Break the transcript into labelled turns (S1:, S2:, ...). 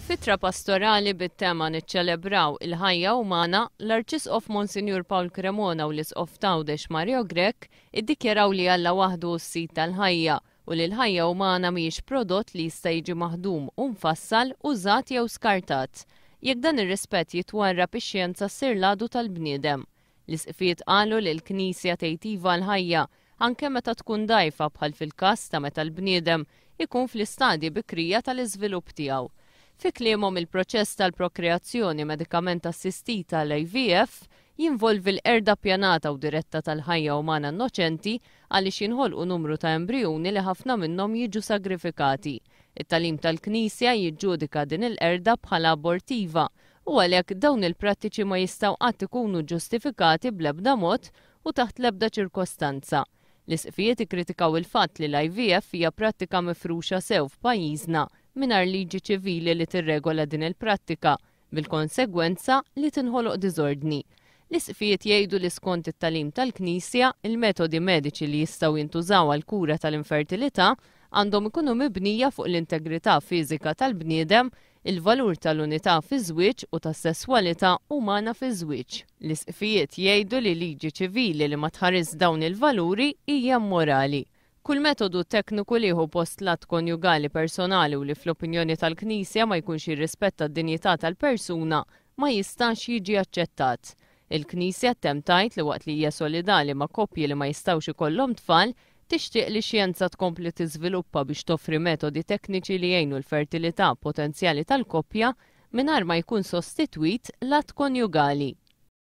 S1: F'ittra pastorali bit-tema Niċċelebraw il-ħajja umana, l-Arċisqof Monsinjur Paul Cremona u l-Isqof t'Għawdex Mario Grech iddikjaraw li Alla waħdu hu s-sid tal-ħajja u li l-ħajja umana mhijiex prodott li jista' jiġi maħdum u mfassal, użat jew skartat. Jekk dan ir-rispett jitwarrab ix-xjenza ssir l-għadu tal-bniedem. L-Isqfijiet qalu li l-Knisja tgħid iva għall-ħajja, anke meta tkun dgħajfa bħal fil-każ ta' meta l-bniedem ikun fl-istadji bikrija tal-iżvilupp tiegħu. Fi kliemhom il-proċess tal-prokreazzjoni medikament assistita l-IVF jinvolvi l-qerda ppjanata u diretta tal-ħajja umana innoċenti għaliex jinħolqu numru ta' embrijuni li ħafna minnhom jiġu sagrifikati. It-tagħlim tal-Knisja jiġġudika din il-qerda bħala abortiva u għalhekk dawn il-prattiċi ma jistgħu qatt ikunu ġġustifikati bl-ebda mod u taħt l-ebda ċirkostanza. L-Isqfijiet ikkritikaw il-fatt li l-IVF hija prattika mifruxa sew f'pajjiżna mingħajr liġi ċivili li tirregola din il-prattika, bil-konsegwenza li tinħoloq diżordni. L-Isqfijiet jgħidu li skont it-tagħlim tal-Knisja, il-metodi mediċi li jistgħu jintużaw għall-kura tal-infertilità għandhom ikunu mibnija fuq l-integrità fiżika tal-bniedem, il-valur tal-unità fiż-żwieġ u tas-sesswalità umana fiż-żwieġ. L-Isqfijiet jgħidu li liġi ċivili li ma tħarisx dawn il-valuri hija immorali. Kull metodu tekniku li jieħu post l-att konjugali personali u li fl-opinjoni tal-Knisja ma jkunx jirrispetta d-dinjità tal-persuna ma jistax jiġi aċċettat. Il-Knisja ttemm tgħid li waqt li hija solidali ma' koppji li ma jistgħux ikollhom tfal, tixtieq li x-xjenza tkompli tiżviluppa biex toffri metodi tekniċi li jgħinu l-fertilità potenzjali tal-koppja mingħajr ma jkun sostitwit l-att konjugali.